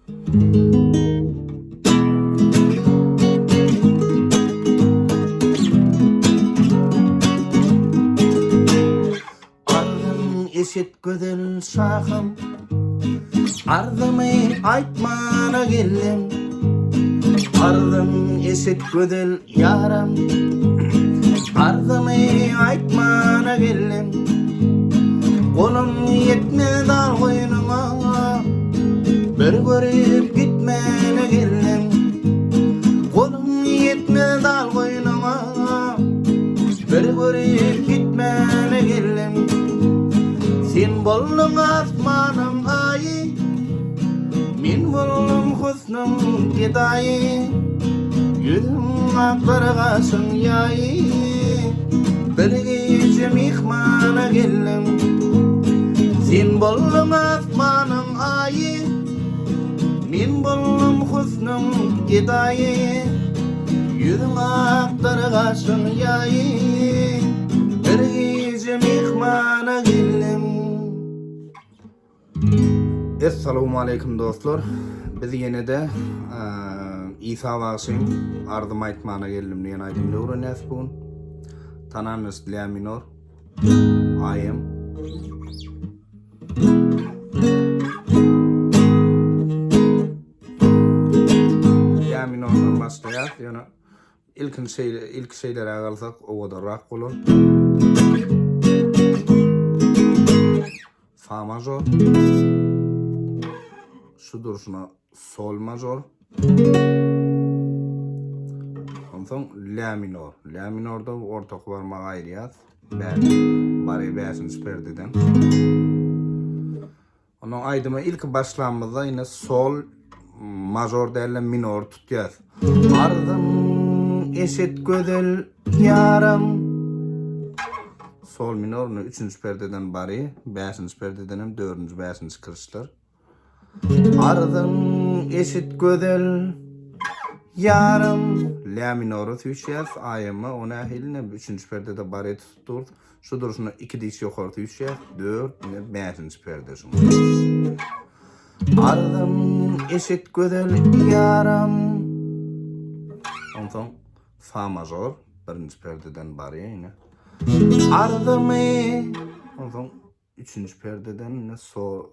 Arzym eşit gözel şahym, Arzymy aýtmana geldim. Arzym eşit gözel ýarym, Arzymy aýtmana geldim. Golum ýetmez al goýnuňa, Bir görüp gitmäne geldim. Golum ýetmez al goýnuňa, Bir görüp gitmäne geldim. Sen bolduň asmanyň aýy, Men boldum husnuň gedaýy. Ýüzüň aklar gaşyň ýaýy, Bir gije myhmana geldim. Sen bolduň asmanyň aýy, Men boldum husnuň gedaýy. Ýüzüň akdyr gaşyň ýaýy Bir gije myhmana geldim. Essalawmaleýkim dostlar. Biz ýene-de Isa bagşyň Arzym aýtmana geldim diýen aýdymyny öwrenýäs bu gün. Tonalnost la minor. AM. La minordan başlaýas, ýöne ilkinji şeýle ilki şeýleräk alsak owadanrak bolar. Fa major. Şu durşuna sol major. Onsoň la minor. La minorda ortaky barmagy aýyrýas. Bary bäşinji perdeden. Ondan aýdyma ilki başlamyzda ýene sol major däl-de minor tutýas. Arzym eşit gözel ýarym. Sol minor indi üçünji perdeden bary, bäşinji perdeden hem dördünji, bäşinji kirişler. Arzym eşit gözel ýarym. La minora süýşýäs, AM-a o nähili ine üçünji perdede bary tutup durus. Şu durşuna iki diş ýokary süýşýär. Dört, ine bäşinji perde şuň. Arzym eşit gözel ýarym. Onsoň fa major birinji perdeden barýar ine. Arzymy onsoň üçünji perdeden ine sol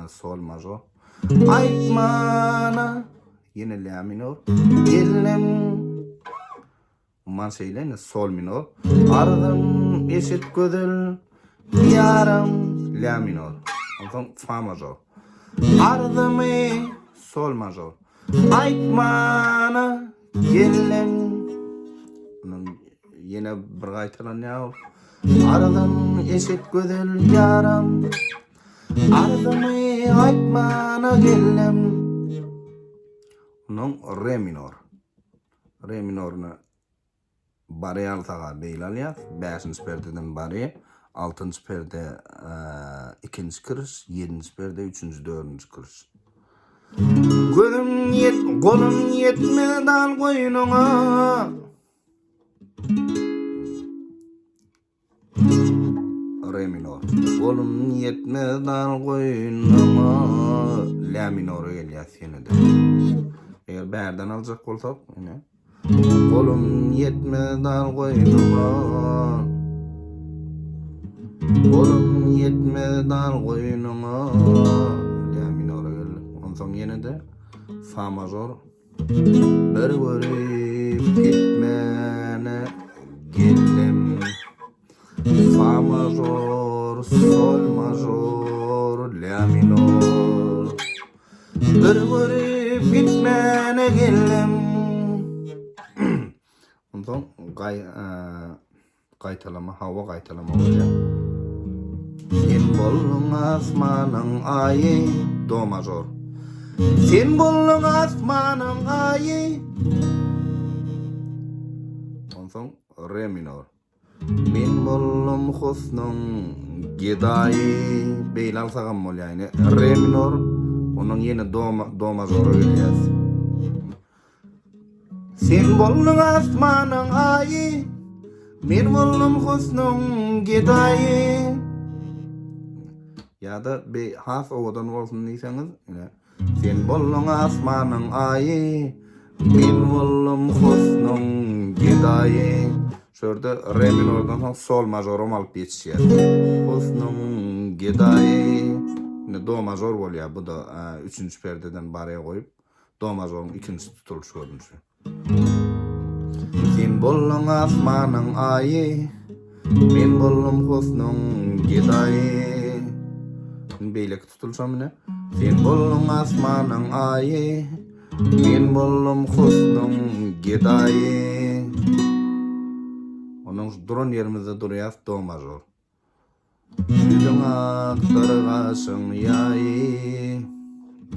sol major. Aýtmana ýene la minor. Geldim. Umuman şeýle indi sol minor. Arzym eşit gözel ýarym la minor. Onsoň fa major. Arzymy sol major. Aýtmana geldim. Ýene bir gaýtalanýar ol. Arzym eşit gözel ýarym. Arzymy aýtmana geldim. Ondan re minor. Re minoryny bary alsaga beýle alýas. Bäşinji perdeden bary, altynjy perde ikinji kiriş, ýedinji perde üçünji, dördünji kiriş. Gözüm ýet, golum ýetmez dal goýnuňa. Re minor. Golum ýetmez dal goýnuma. La minora gelýär ýene-de. Eger bärden aljak bolsak, ine. Golum ýetmez dal goýnuma. Golum ýetmez dal goýnuma. La minora geldi. Onsoň ýene-de fa major Bir görüp gitmäne geldim. Fa major, sol major, la minor. Bir görüp gitmäne geldim. Onsoň gaý Gaýtalama, hawa gaýtalama bolýar. Sen bolduň asmanyň aýy, do mažor. Sen bolduň asmanyň aýy. Onsoň re minor. Men boldum husnuň gedaýy. Beýle alsagam bolýar ine. Re minor, ondan ýene do, do mažora gelýäs. Sen bolduň asmanyň aýy, Men boldum husnuň gedaýy. Ýa-da be has owadan bolsun diýseňiz, ine. Sen bolduň asmanyň aýy, Men boldum husnuň gedaýy. Şu ýerde re minordan soň sol mažoram alyp ýetişýär. Husnuň gedaýy. Indi do mažor bolýar. Bu-da üçünji perdeden bare goýup, do mažoryň ikinji tutulyş görnüşi. Sen bolduň asmanyň aýy, Men boldum husnuň gedaýy. Indi beýleki tutulyşam ine. Sen bolduň asmanyň aýy, Men boldum husnuň gedaýy. Ondan duran ýerimizde durýas do mažor. Ýüzüň akdyr gaşyň ýaýy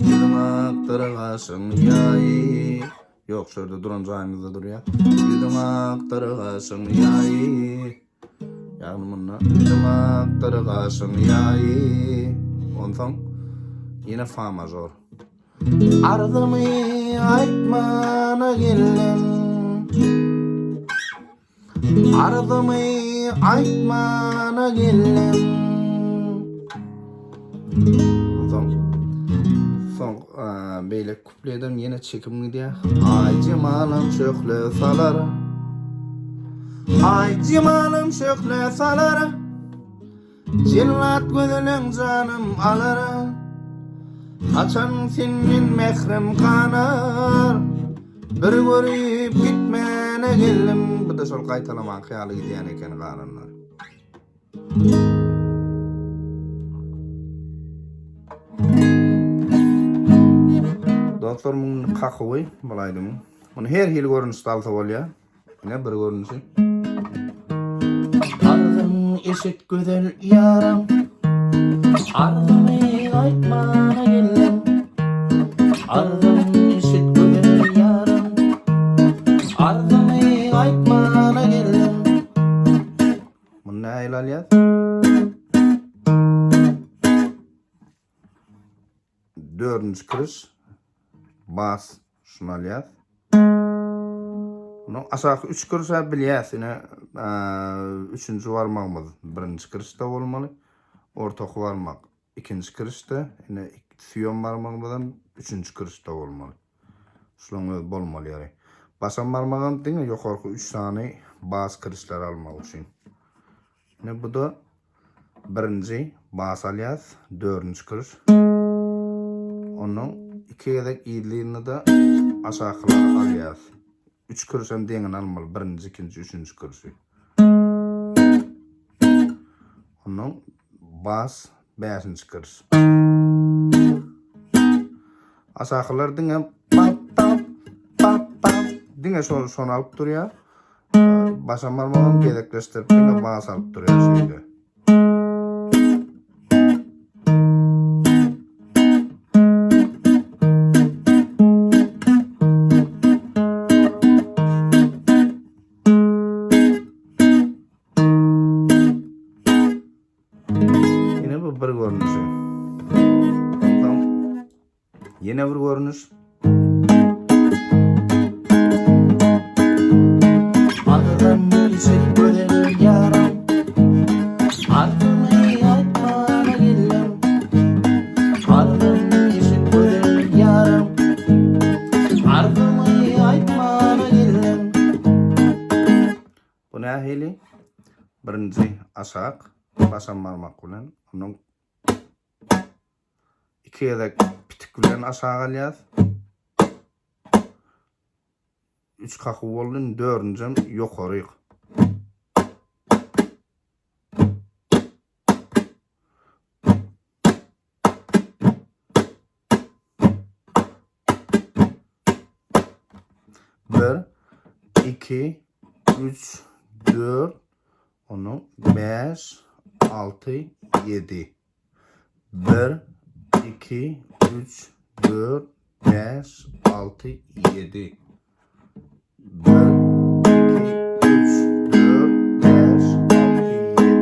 Ýüzüň akdyr gaşyň ýaýy Ýok, şu ýerde duran jaýymyzda durýar. Ýüzüň akdyr gaşyň ýaýy Ýagny munda ýüzüň akdyr gaşyň ýaýy Onsoň ýene fa mažor. Arzymy aýtmana geldim. Arzymy aýtmana geldim. Soň soň beýle kupledan ýene çekim gidýär. Aý jemalym şöhle salar. Aý jemalym şöhle salar. Jellat gözeliň janym alar. Haçan senden mährim ganar. Bir görüp gitmäne geldim. Bu-da şol gaýtalamaky ýaly gidýän eken galanlar. Dostlar muň kakuwy bul aýdymyň. Muny her hili görnüşde alsa bolýar. Ine bir görnüşi. Arzym eşit gözel ýaram. Arzymy aýtmana geldim. Arzym eşit gözel ýaram. Arzymy aýtmana geldim. Muny nähili alýas? Dördünji kiriş bas şuny alýas. Bunu aşaky üç kirişe bilýäs. Ine üçünji barmagymyz birinji kirişde bolmaly. Ortaky barmak ikinji kirişde. Ine süýem barmagymyz hem üçünji kirişde bolmaly. Şularyň özi bolmaly ýeri. Başam barmagam diňe ýokarky üç sany bas kirişleri almak üçin. Ine bu-da birinji bas alýas, dördünji kiriş. Ondan iki gezek yzly-yzyna-da aşakylary alýas. Üç kiriş hem deňini almaly, birinji, ikinji, üçünji kirişi. Ondan bas bäşinji kiriş. Aşakylar diňe pap pap pap pap diňe şol şony alyp durýar. Başam barmagam gezekleşdirip diňe bas alyp durýar şeýle. Ýene bu bir görnüşi. Onsoň ýene bir görnüş. Adydan işit gözel ýaram. Arzymy aýtmana geldim. Adydan işit gözel ýaram. Arzymy aýtmana geldim. Bu nähili? Birinji aşak başam barmak bilen, ondan iki gezek pitik bilen aşak alýas. Üç kakuw boldy, indi dördünjem ýokaryk. Bir, iki, üç, dört, ondan beş, altı, yedi. Bir, iki, üç, dört, beş, altı, yedi. Bir, iki, üç, dört, bäş, alty, ýedi.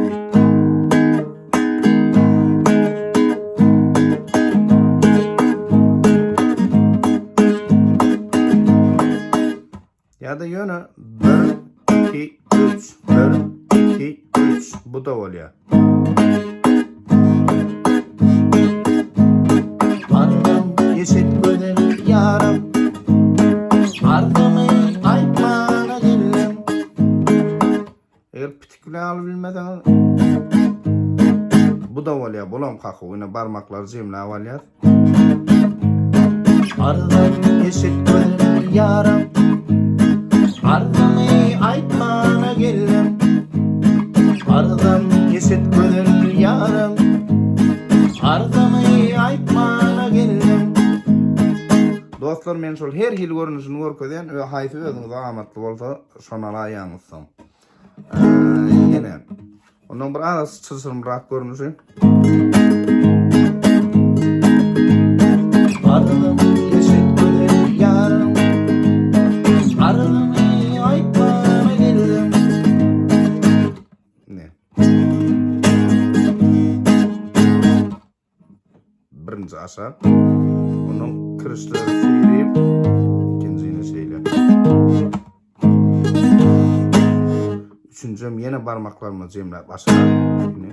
Ýa-da ýöne bir, iki, üç, bir, iki, üç. Bu-da bolýar. eşit gözel ýarym. Arzymy aýtmana geldim. Eger pitik bilen alyp bilmeseňiz bu-da bolýar, bulam kakuw. Ine barmaklary jemläp alýas. Arzym eşit gözel ýarym. Arzymy aýtmana geldim. Arzym eşit gözel ýarym. Arzymy aýtmana geldim. Dostlar men şol her hili görnüşini görkezýän we haýsy özüňize amatly bolsa şony alaýaňyz soň. Ýene ondan bir az çylşyrymrak görnüşi. Arzym eşit gözel ýarym. Arzymy aýtmana geldim. Ne? Birinji aşak. Ondan kirişleri süýrüp, ikinjini şeýle. Üçünjem ýene barmaklarymy jemläp aşak. Ine.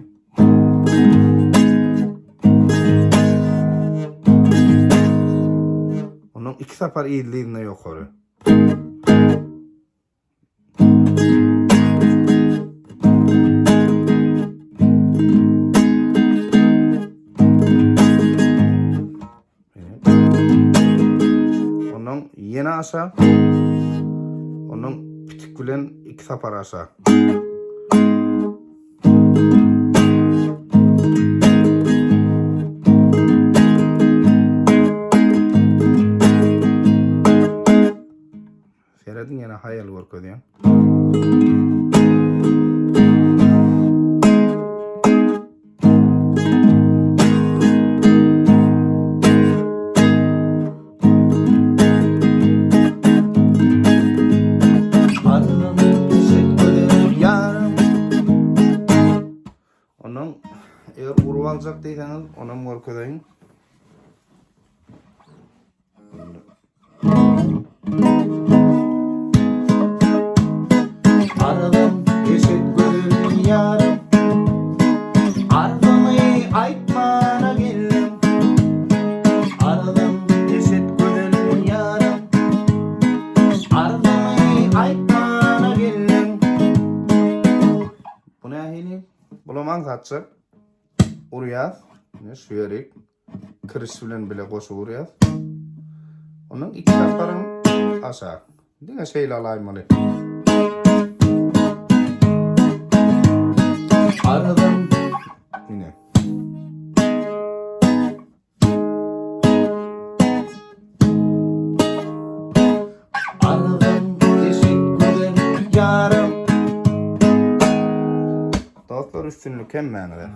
Ondan iki sapar yzly-yzyna ýokary. Ondan ýene aşa. Ondan pitik bilen iki sapar aşa. Serediň ýene haýal görkezýän. Ondan eger urup aljak diýseňiz, onam görkezeýin. Arzym eşit gözel ýarym Arzymy aýtmana geldim Arzym eşit gözel ýarym Arzymy aýtmana geldim Bu nähili? Bulam aňsatjak. Urýas. Ine şu ýerik. Kiriş bilen bile goşup urýas. Ondan iki saparam aşak. Diňe şeýle alaýmaly. Aradan ine. Aradan eşit güzel ýarym. Dostlar üstünlik hemmäňize.